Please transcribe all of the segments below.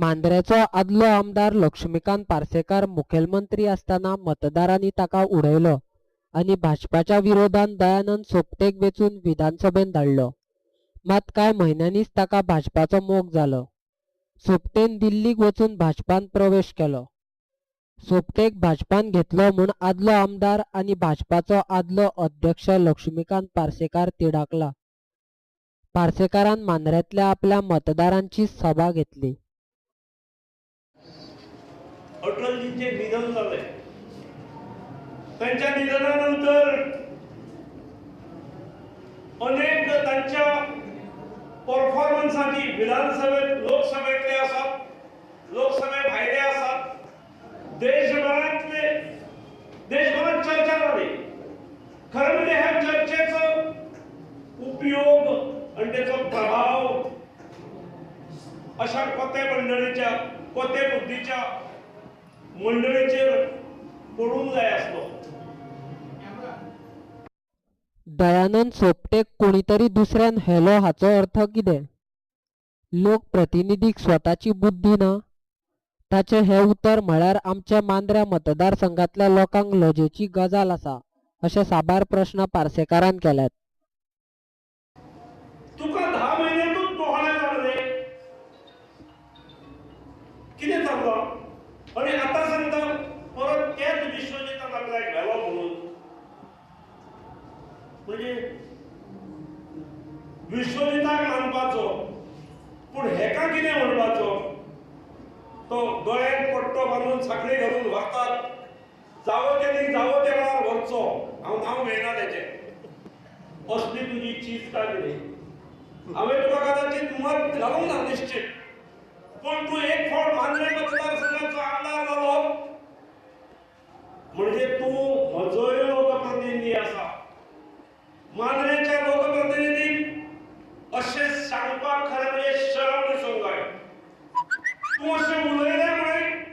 मांद्रेचो आदलो आमदार लक्ष्मीकांत पार्सेकार मुखेलमंत्री आसतना मतदारांनी ताका उडयलो आनी भाजपाच्या विरोधान दयानंद सोपटेक वेंचून विधानसभेंत धाडलो. मात कांय म्हयन्यांनीच ताका भाजपाचो मोग जालो. सोपटेन दिल्लीक वचून भाजपांत प्रवेश केलो. सोपटेक भाजपान घेतलो म्हूण आदलो आमदार आनी भाजपाचो आदलो अध्यक्ष लक्ष्मीकांत पार्सेकार तिडाकला. पार्सेकारान मांद्रेंतल्या आपल्या मतदारांची सभा घेतली. अटलजींचे निधन जालें. तांच्या निधना नंतर अनेक तांच्या परफॉर्मन्साची विधानसभेत, लोकसभेतले आसात, लोकसभे भायले आसात, देशभरांतले, देशभरात चर्चा जाली. खरं म्हणजे ह्या चर्चेचो उपयोग आणि त्याचो प्रभाव अशा कोते मंडळीच्या, कोते बुद्धीच्या मंडळीचेर पडूंक जाय आसलो. दयानंद सोपटेक कोणीतरी दुसऱ्यान हेलो हाचो अर्थ कितें? लोकप्रतिनिधीक स्वताची बुद्धी ना? ताचें हें उतर म्हळ्यार आमच्या मांद्र्या मतदारसंघांतल्या लोकांक लजेची गजाल आसा अशे साबार प्रस्न पार्सेकारान केल्यात. तुका 10 म्हयन्यांतूच तोखणाय जाले, कितें चल्लां? आनी आतां सांगता परत त्याच विश्वजितान आपल्याक व्हेलो म्हणून. म्हणजे विश्वजिताक मानपाचो, पूण हेका कितें म्हणपाचो? तो गळ्याक पट्टो बांदून साखळी घालून व्हरतात, जावो तेणी जावो त्या वेळार व्हरचो, हांव नांव घेयना तेचें. असली तुजी चीज काय कितें? हांवें तुका कदाचित मत घालूंक ना निश्चित, पूण तूं एक फावट मांद्रें मतदारसंघाचो आमदार जालो म्हणजे तूं म्हजोय लोकप्रतिनिधी आसा. मांद्रेच्या लोकप्रतिनिधीक अशें सांगपाक खरें म्हणजे शरम दिसूंक जाय. तूं अशें उलयलें म्हळें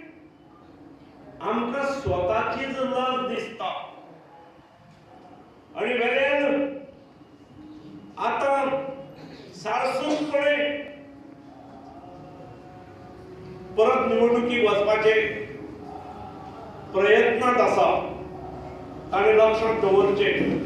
आमकां स्वताचीच लज दिसता. आनी वेल्यान आतां सारसूकपणे परत निवडणुकीक वचपाचे प्रयत्नांत आसा. ताणें लक्षांत दवरचें.